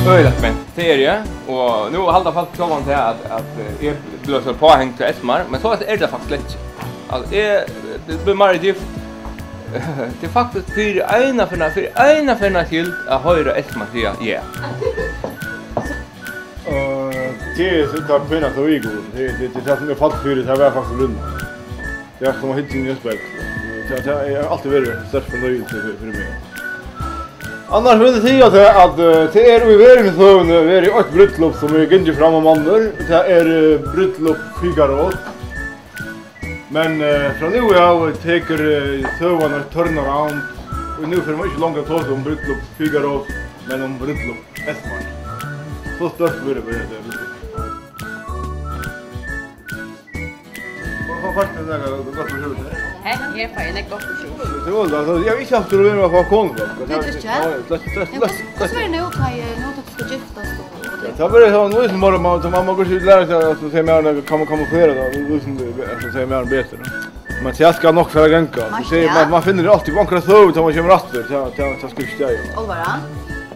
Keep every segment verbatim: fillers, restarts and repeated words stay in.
Øgiliga spent, tað eri eg, og nú halda fólk sjálvandi tað, at, at, eh, eg blívi so páhengt til Esmar, men so er tað faktiskt slett ikki. Altso, eg, eg blívi meira gift. Tað er faktiskt fyri eina ferð, fyri eina ferð skyld at hoyra Esmar siga ja. Og tað er so tað pínasta við Google. Tað, tað, tað, tað sum eg fall fyri, tað var faktiskt Rúna. Ja, sum at hyggja inn í eitt spegl. Tað, tað hevur altíð verið stórt fornøyelse fyri, fyri meg. Annars vil eg siga tað, at, eh, tað er í verðsøguni verið eitt brúdleyp, sum er gingið fram um onnur. Tað er, eh, brúdleyp Figaros. Men, eh, frá nú av tekur, eh, søgan eitt turnaround, og nú fer man ikki longur at tosa um brúdleyp Figaros, men um brúdleyp Esmar. So stórt verður, verður tað. Hvat, hvat, hvat er tað gott við sjúrður? Hæ? Her fái eg nógv gott við sjúrður. Tað var tað, altso, eg havi ikki havt trúð við at fáa konufólk. Tú drekkur ikki? Ja, slett, slett, ja, slett, hvussu, hvussu slett. Verður nú, tá eg, nú tá tú skal giftast og, og tað? Ja, tað verður so, nú er sum bara, man, man, man má kanska læra seg, altso, sigur maðurin, at kamuflera tað, og, og, altso, sigur maðurin, betur, ja. Men tað skal nokk fara at ganga. Man, so sigur, ja, man, man finnur altíð onkra søgu, tá man kemur aftur, tað, tað, tað skal ikki, ja. Álvara?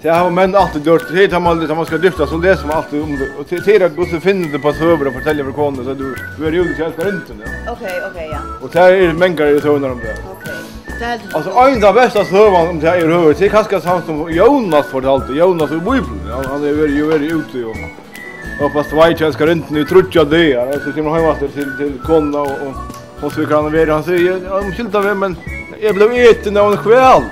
Tað hava menn altíð gjørt. Tað er, tá man, tá man skal giftast, so lesur man altíð um tað. Og tað, tað er, at Gud finnur tað á søgur at fortelja fyri konur, so tú verður jú til elskarindin, ja. Ok, ok, ja. Og tað eru mangar søgur um tað. Ok. Tað er heldur. Altso, ein av bestu søgunum um tað er høvur, tað er kanska tann sum Jónas fortaldi, Jónas í Bíbliuni. Hann, hann hevur verið, jú verið úti og, og á Sveitsi elskarindin í tríggjar dagar, og so kemur hann heim aftur til, til konuna og, og, og so kann hann vera, hann sigur, ja, umskylda meg, men eg bleiv etin av einum hval.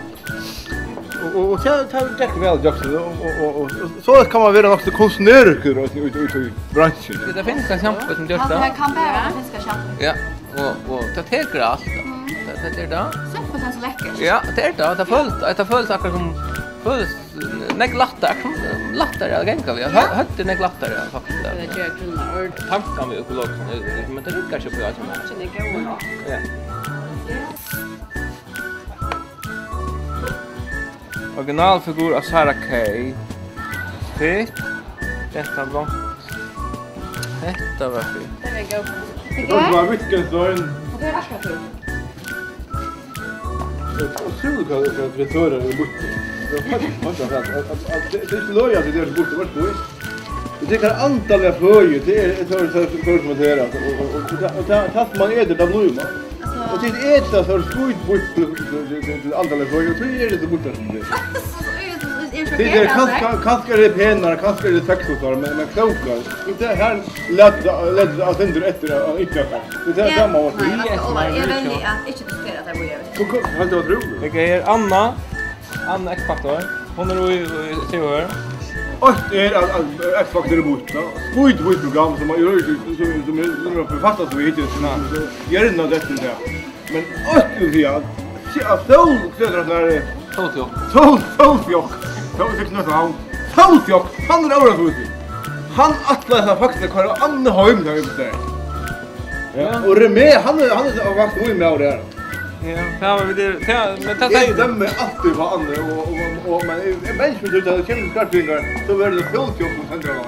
Og, og, og tað, tað gekk væl, Jackson, og, og, og, og, og so kann man vera nokk so kunstneriskur í, í, í, í bransjuni. Tað finst ein sjampo sum ger tað. Hann kann bara, hann finst ein sjampo. Ja, og, og tað tekur alt. Mm. Tað, tað er tað. Simpelthen so lekkurt. Ja, tað er tað. Tað følist, tað følist akkurát sum, følist, eh, nógv lættari, akkurát, eh, lættari at ganga við. Ja. Hø-, høvdið er nógv lættari, faktiskt. Tað ger kvinnurnar ordiliga. Tankarnir við økologiskt, eh, men tað riggar ikki upp í alt. Tankarnir eru góðir nokk. Ja. Originalfigur av Sara Kay. Fitt. Hetta var blondt. Hetta var fitt. Tað er góð. Tað var Wittgenstein. Og tað er akkurát tú. Tað er ótrúligt, hvat, hvat kreaturar eru burtur. Tað er heilt fantastiskt, at, at, at, tað, tað er ikki løgið, at tað er burtur, veitst tú. Og tað er andaliga føði, tað er, tað er, tað er, tað er sum at tað er, og, og, og, og tað, og tað, tað man etur, tað blívur man. Altso. Og tit eta, so er skít burtur til, til, til, til andaliga føði, og tað er tað burtur sum tað er. Tit eru kanska, kanska eru tit penari, kanska eru tit sexualistar, men, men klókar. Og tað her læt, læt, læt sindur eftir at, at ikki at. Tað er tað sama. Nei, eg velji at ikki diskutera tað, Bíða. Tú, tú, heldur tú at trúgv? Eg er Anna. Anna X-Factor. Hon er í, í, í Sigur. Eitt er at, at X-Factor er býtt, ja. Skít, býtt program, sum er, sum, sum, sum er, sum er fastast við hittil. Ja. Gjørna dette, ja. Men eitt vil eg siga, at, at Sól, hvat er tað her? Sólfjálg. Sól, Sólfjálg. Sól, seks nøtt hann. Sólfjálg, hann er órættvísur. Hann ætlar seg faktiskt at koyra Anna heim, tá vit eru. Ja. Og Remé, hann er, hann er faktiskt mín maður her. Ja, tað var við tað, tað, men tað Eg dømi altíð á Annu, og, og, og, men eg, eg, men sum tú, tá tað kemur til skarpingar, so verður tað Sólfjálg sum stendur á.